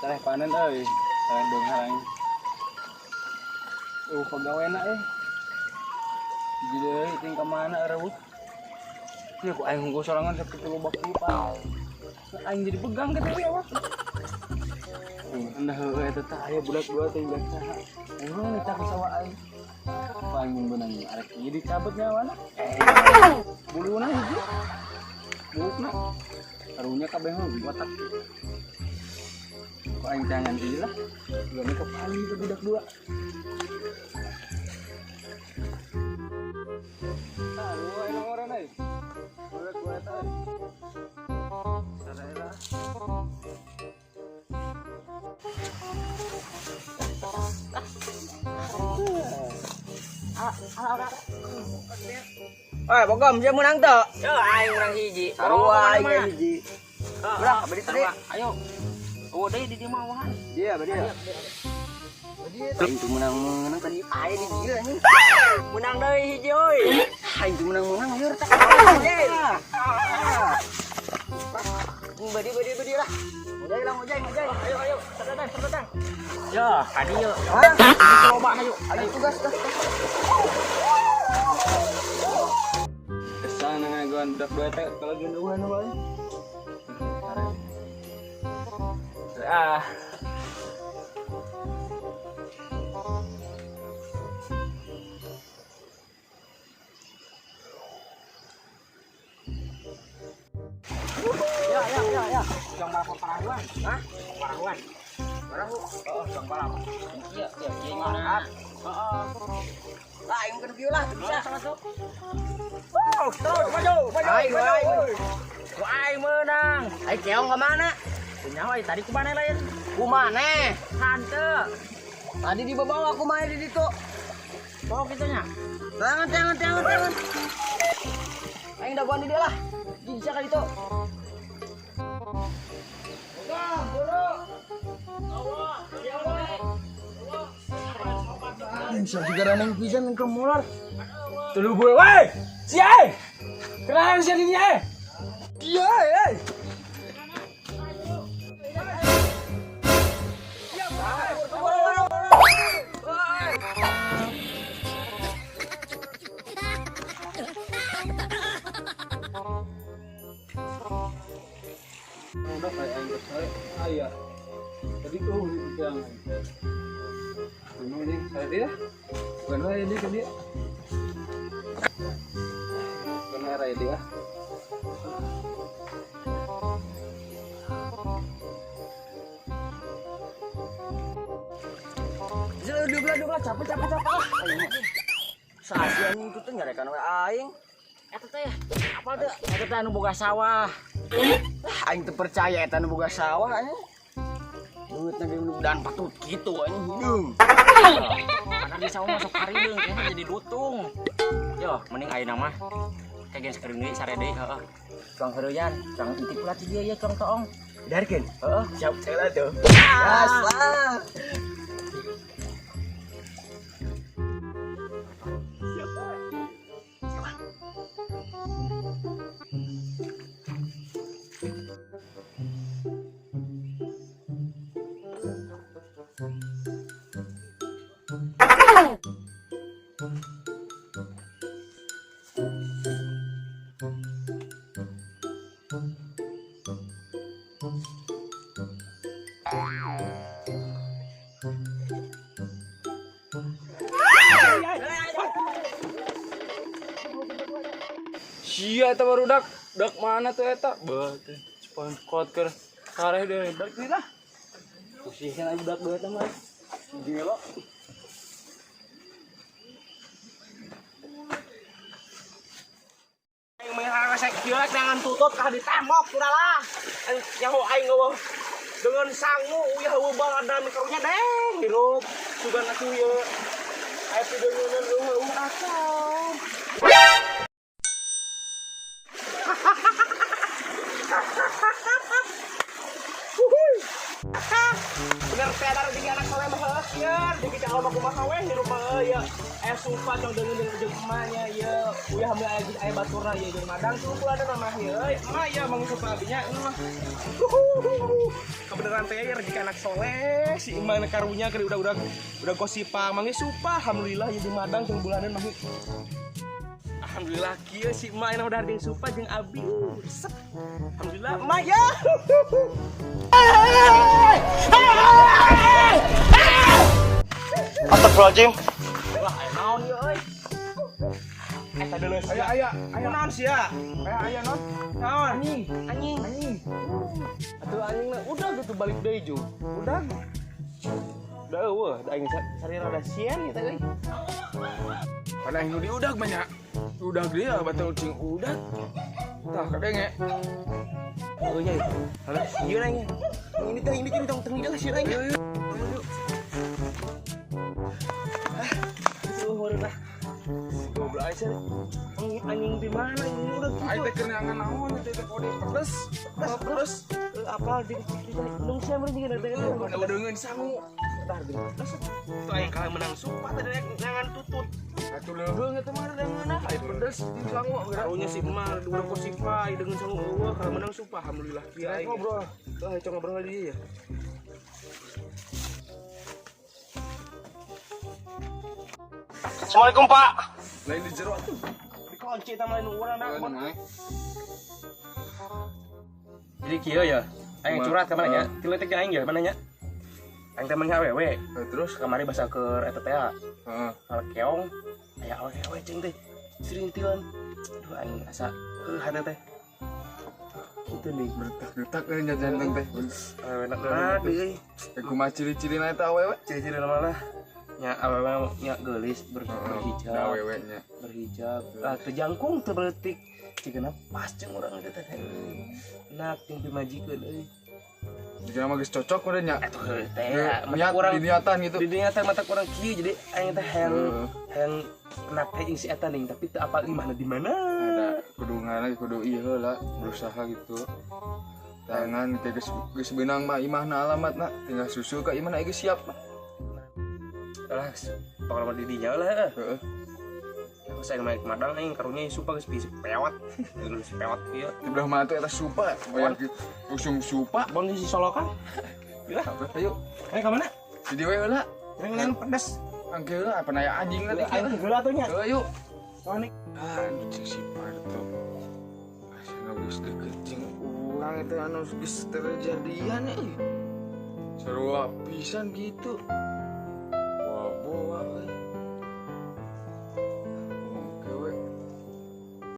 Sareh panen euy. Sareh beunghar aing. Pegawena euy. Hiji deui ting ka mana reueuh. Ya ku aing hungkul sorangan sakitu loba kieu pan. Aing jadi begang kitu ya wah. Anda heueuh eta teh aya budak dua teh jak saha. Aing mah nitah sawah aing. Paling beunang arek ieu dicabut nyawana. Buluna hiji. Buluna. Karunya kabeh mah botak. Kok aing tangan hiji lah. Gua ke paling itu budak dua. Tah, lu aing nomoran euy. Budak dua eta euy. Sarela. Eh, bogom dia menang teu? Yo, aing menang hiji. Sarua aing ge hiji. Ulah, beri tadi. Ayo. Oh, deui di dieu mah wahan. Dia, beri dia. Aing tuh menang-menang tadi aya di dieu anjing. Menang deui hiji euy. Aing tuh menang-menang lieur teh. Beri beri beri lah. Ngojay lah, ngojay, ngojay. Ayo, ayo, sedatang, sedatang. Yo, kadi yo. Coba ayo. Ayo tugas gas. Kesana ngagoan budak dua teh kalau genduhan wae. Ah. Ya, ya, ya, ya. Jong balap parahuan. Hah? Parahuan. Parahu. Oh, jong balap. Iya, iya, iya mana? Heeh. Lah, aing keur kieu lah, teu bisa. Sama tuh. Oh, terus maju, maju, Aing, maju. aing. Ku aing menang. Aing keong ka mana? Nyawa tadi ku mana lain? Ku maneh? Hante. Tadi di bawah aku main di ditu. Oh, kitu nya. Tangan, tangan, tangan, tangan. Aing dagoan di dia lah. Bisa kali itu. Bisa juga raneng pisan ke molar. Tulu gue, woi. Si ai. Kenapa si ini ai? Iya, ai. Udah kayak aing kesel. Aya. Tadi tuh di yang Ini saya dia. Bukan wae dia ke dia. Bukan era dia. Dua dua capek capek capek ah. Sasian itu tuh nyarekan we aing. Eta teh apa teh? Eta teh anu boga sawah. Ah, aing teu percaya eta nu boga sawah anjing. Duitna ge nu dan patut kitu anjing hideung. Karena di sawah masuk harideung kayaknya jadi dutung. Yo, mending ayeuna mah kayak geus keureung deui sare deui heeh. Cuang heureuyan, cuang intip ulah ti dieu ye cuang toong. Darkeun. Heeh. Siap segala tuh. Gas lah. Sia eta barudak. Dak mana tuh eta? Beuh teh. Cepan kot keur sareh deui. Balik deui lah. Pusing kan aing budak dua eta mah. Gelo. Aing mah resek kieu rek dengan tutut kah di tembok sudah lah. Aing nyaho aing eueuh dengan sangu uyah eueuh balada mikarunya deng hirup sugan atuh ieu. Aya pideungeun eueuh acan. Huhuy. Bener teh ada rezeki anak soleh mah heuh ya. Rezeki cah mah kumaha we hirup mah heuh ya. Sumpah cong deungeun jeung jeung emaknya ya. Uyah hamil aya geus aya baturna ya jeung madang tuh kula ada mah ya. Euy, emak ya mang sumpah abinya emak. Kebenaran teh ya rezeki anak soleh si emak karunya keur udah gosipang mangi sumpah alhamdulillah ya jeung madang jeung bulanan mah. Alhamdulillah kieu si emak enak udah jeung sumpah jeung abi. Resep. Alhamdulillah emak ya. Astagfirullahaladzim. Wah, aya naon ieu euy? Eta deuleu sia. Aya aya Aya naon sia? Aya aya non. Naon? Anjing, anjing. Anjing. Atuh anjing na udah gitu balik deui ju. Udah. Udah eueuh, da aing sari rada sieun ieu teh euy. Pada aing nu diudag banyak. Udag dia batal cing udag. Tah kadenge. Oh iya. Halah sieun aing. Ini teh ini teh tong tong jelas sieun aing. Ah. Goblok aja. Anjing di mana ini udah gitu. Aing teh keur neangan naon teh teh kode pedes. Pedes. Apal di nung sia meureun jeung ada. Udah deungeun sangu. Tah pedes. Itu aing kalah menang sumpah tadi neangan tutut. Atuh leuheung eta mah deungeun ah. Aing pedes jeung sangu geura. Karunya si emak udah kosipa dengan sangu eueuh kalah menang sumpah alhamdulillah. Kieu aing ngobrol. Tuh aing ngobrol di dia ya. Assalamualaikum Pak. Lain di jero atuh. Dikunci sama lain urang dah. Jadi kieu ya. Aing curhat ka mana nya? Tilu teh aing ya mana nya? Aing teh mah awewe. Terus kamari basa keur eta teh. Heeh. Keong aya awewe cing teh. Serintilan. Aduh aing asa heuh hate teh. Kitu nih. Berdetak-detak euy nya jantung teh. Awewe nak deui. Kumaha ciri-cirina eta awewe? Ciri-cirina malah nya awewe nya geulis berhijab. Awewe nya berhijab. Ah teu jangkung teu beutik. Cigana pas jeung urang eta teh. Enak jeung pimajikeun euy. Jika mah geus cocok udah nya. Atuh heuh teh mata kurang diniatan gitu. Diniatan mata kurang kieu jadi aing teh hayang enak teh jeung si eta ning tapi teu apal imahna di mana. Ada kudu ngaran kudu ieu heula berusaha gitu. Tangan teh geus beunang mah imahna alamatna tinggal susul ka imahna geus siap. Lah, pokokna mah di dinya lah heeh. Heeh. Aku saya naik madang aing karunya supa geus bisa pewat. Geus pewat ieu. Di belah mana tuh eta supa? Bayar gitu. Usum supa. Bon di Solokan. Bilah, ayo. Ayo ka mana? Di dieu we heula. Yang pedes. Angke heula apa naya anjing tadi. Aing heula atuh nya. Ayo. Soalnya ah, cing si Parto. Asa geus deket jeung urang eta anu geus terjadian euy. Sarua pisan gitu. Wah, boa.